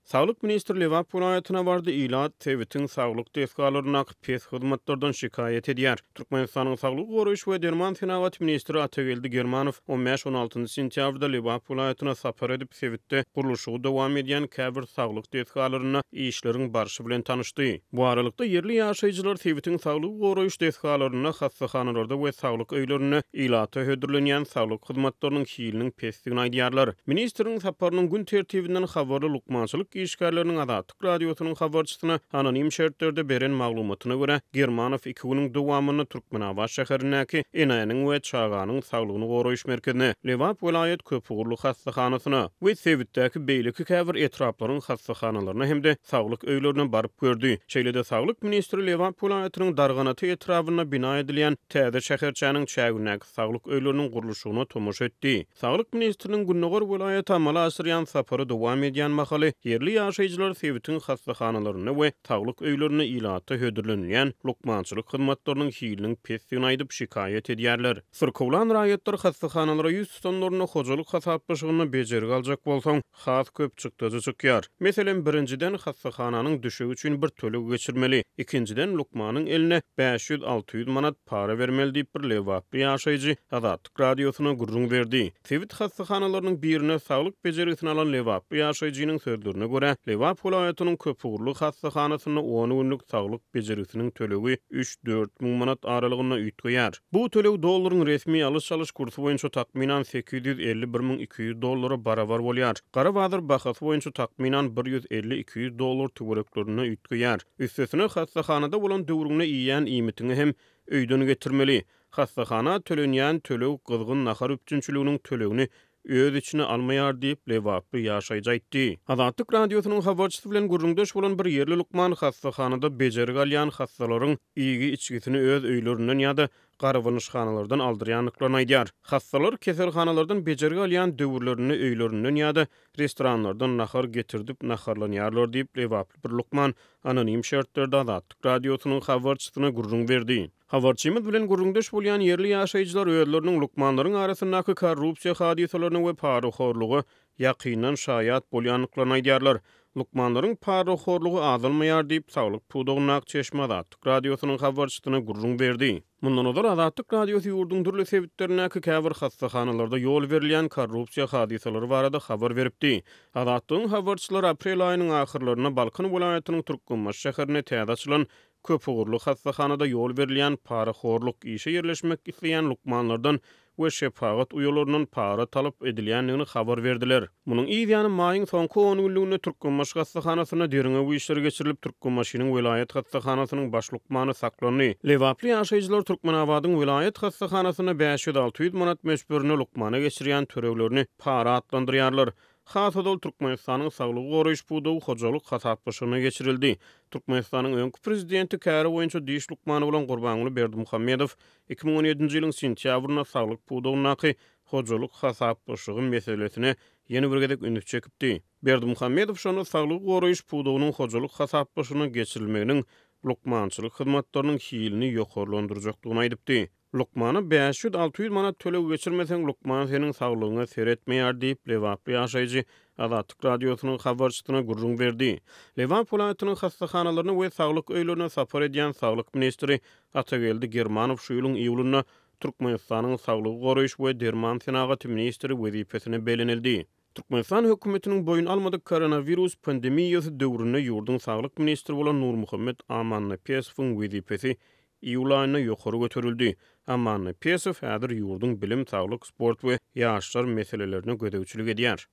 Saglyk ministri Lebap welaýatyna bardy, ilat sebitiň saglyk desgalaryndaky pes hyzmatlardan şikaýat edýär. Türkmenistanyň Saglygy goraýyş we derman senagaty ministri Atageldi Germanow on bäş-on altynjy sentýabrda Lebap welaýatyna sapar edip, sebitde gurluşygy dowam edýän käbir saglyk desgalarynda işleriň barşy bilen tanyşdy. Bu aralykda, ýerli ýaşaýjylar sebitiň saglygy goraýyş desgalarynda, hassahanalarda we saglyk öýlerinde ilata hödürlenýän saglyk hyzmatlarynyň hiliniň pesdigini aýdýarlar. Ministriň saparynyň gün tertibinden habarly lukmançylyk işgärleriniň Azatlyk Radiosynyň habarçysyna anonim şertlerde beren maglumatyna görä, Germanow iki günüň dowamynda Türkmenabat şäherindäki Enäniň we çaganyň saglygyny goraýyş merkezine, Lebap welaýat köpugurly hassahanasyna we sebitdäki beýleki käbir etraplaryň hassahanalaryna hem-de saglyk öýlerine baryp gördi. Şeýle-de saglyk ministri Lebap welaýatynyň Darganata etrabynda bina edilýän täze şäherçäniň çägindäki saglyk öýleriniň gurluşygyna tomaşa etdi. Saglyk ministriniň gündogar welaýata amala aşyrýan sapary dowam edýän mahaly, ýerli ýaşaýjylar sebitiň hassahanalarynda we saglyk öýlerinde ilata hödürlenilýän lukmançylyk hyzmatlarynyň hiliniň pesdigini aýdyp, şikaýat edýärler. Syrkawlan raýatlar hassahanalara ýüz tutanlarynda hojalyk hasaplaşygynda bejergi aljak bolsaň, has köp çykdajy çykýar. Meselem, birinjiden, hassahananyň düşegi üçin bir töleg geçirmeli, ikinjiden, lukmanyň eline 500-600 manat para bermeli diýip, bir lebaply ýaşaýjy Azatlyk Radiosyna gürrüň berdi. Sebit hassahanalarynyň birinde saglyk bejergisini alan lebaply ýaşaýjynyň sözlerine görä, Lebap welaýatynyň köpugurly hassahanasynda on günlük saglyk bejergisiniň tölegi üç-dört müň manat aralygynda üýtgeýär. Bu töleg dollaryň resmi alyş-çalyş kursy boýunça takmynan 851 200 dollara barabar bolýar. Gara bazar bahasy boýunça takmynan bir 150-200 dollar töwereklerinde üýtgeýär. Üstesine, hassahanada bolan döwrüňde iýýän iýmitiňi hem öýden getirmeli. Hassahana tölenýän töleg gyzgyn nahar üpjünçiliginiň tölegini öz içine almaýar diýip, lebaply ýaşaýjy aýtdy. Azatlyk Radiosynyň habarçysy bilen gürrüňdeş bolan bir ýerli lukman hassahanada bejergi alýan hassalaryň iýgi-içgisini öz öýlerinden ýa-da garbanyşhanalardan aldyrýandyklaryny aýdýar. Hassalar keselhanalardan bejergi alýan döwürlerinde öýlerinden ýa-da restoranlardan nahar getirdip naharlanýarlar diýip, lebaply bir lukman anonim şertlerde Azatlyk Radiosynyň habarçysyna gürrüň berdi. Habarçymyz bilen gürrüňdeş bolýan ýerli ýaşaýjylar özleriniň lukmanlaryň arasyndaky korrupsiýa hadysalaryna we parahorluga ýakyndan şaýat bolýandyklaryny aýdýarlar. Lukmanlaryň parahorlugy azalmaýar diýip, saglyk pudagyndaky çeşme Azatlyk Radiosynyň habarçysyna gürrüň berdi. Mundan ozal Azatlyk Radiosy ýurduň dürli sebitlerindäki käbir hassahanalarda ýol berilýän korrupsiýa hadysalary barada habar beripdi. Azatlygyň habarçylary aprel aýynyň ahyrlarynda Balkan welaýatynyň Türkmenbaşy şäherinde täze açylan Köpugurly hassahanada ýol berilýän parahorluk, işe ýerleşmek isleýän lukmanlardan we şepagat uýalaryndan para talap edilýändigini habar berdiler. Munuň yz ýany maýyň soňky on günlüginde Türkmenbaşy hassahanasynda derňew işleri geçirilip, Türkmenbaşynyň welaýat hassahanasynyň baş lukmany saklandy. Lebaply ýaşaýjylar Türkmenabadyň welaýat hassahanasynda 500-600 manat möçberinde lukmana geçirýän töleglerini para atlandyrýarlar. Has ozal Türkmenistanyň saglygy goraýyş pudagy hojalyk hasaplaşygyna geçirildi. Türkmenistanyň öňki prezidenti, käri boýunça diş lukmany bolan Gurbanguly Berdimuhamedow 2017-nji ýylyň sentýabrynda saglyk pudagyndaky hojalyk hasaplaşygy meselesine ýene bir gezek üns çekipdi. Berdimuhamedow şonda saglygy goraýyş pudagynyň hojalyk hasaplaşygyna geçirilmeginiň lukmançylyk hyzmatlarynyň hilini ýokarlandyrjakdygyny aýdypdy. Lukmana 500-600 manat töleg geçirmeseň, lukman seniň saglygyňa seretmeýär diýip, lebaply ýaşaýjy Azatlyk Radiosynyň habarçysyna gürrüň berdi. Lebap welaýatynyň hassahanalaryna we saglyk öýlerine sapar edýän saglyk ministri Atageldi Germanow şu ýylyň iýulynda Türkmenistanyň saglygy goraýyş we derman senagaty ministri wezipesine bellenildi. Türkmenistan hökümetiniň boýun almadyk koronawirus pandemiýasy döwründe ýurduň saglyk ministri bolan Nurmuhammet Amannepesowyň wezipesi iýul aýynda ýokary göterildi. Amannepesow häzir ýurduň bilim, saglyk, sport we ýaşlar meselelerine gözegçilik edýär.